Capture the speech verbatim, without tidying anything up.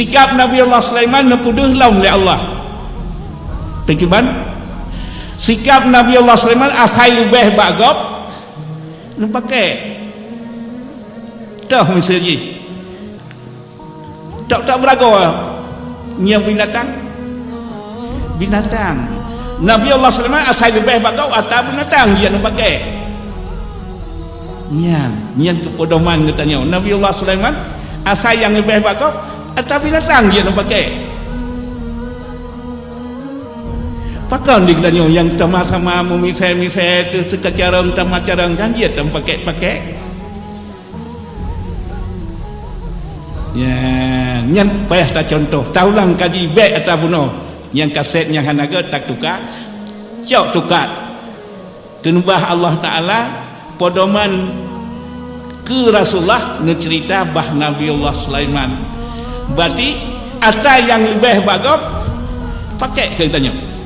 Sikap Nabi Allah Sulaiman neupeudeuh lom lé Allah. Teukiban, sikap Nabi Allah Sulaiman asai leubeh bak gob neupaké. Toh miseue jih. Tok-tok beuragoe, nyan binatang. Binatang. Nabi Allah Sulaiman asai leubeh bak gob ata binatang jih neupaké. Nyan, nyan keupedoman geutanyoe. Nabi Allah Sulaiman asai nyang leubeh bak gob ata binatang jih neupaké. Pakon di geutanyoe nyang sama-sama meumisée-misée teuh seuka carông, sama carông, kan jeuet tapaké-paké? Nyan, nyan payah tacuntoh. Taulang kaji bék ata bunoe. Nyang kasét nyang hana gét tatuka, cok tukat. Keuneubah Allah Taala, pedoman keu Rasulullah neuceurita bah Nabiullah Sulaiman. Berarti ata nyang leubeh bak gob paké keu tanyoe.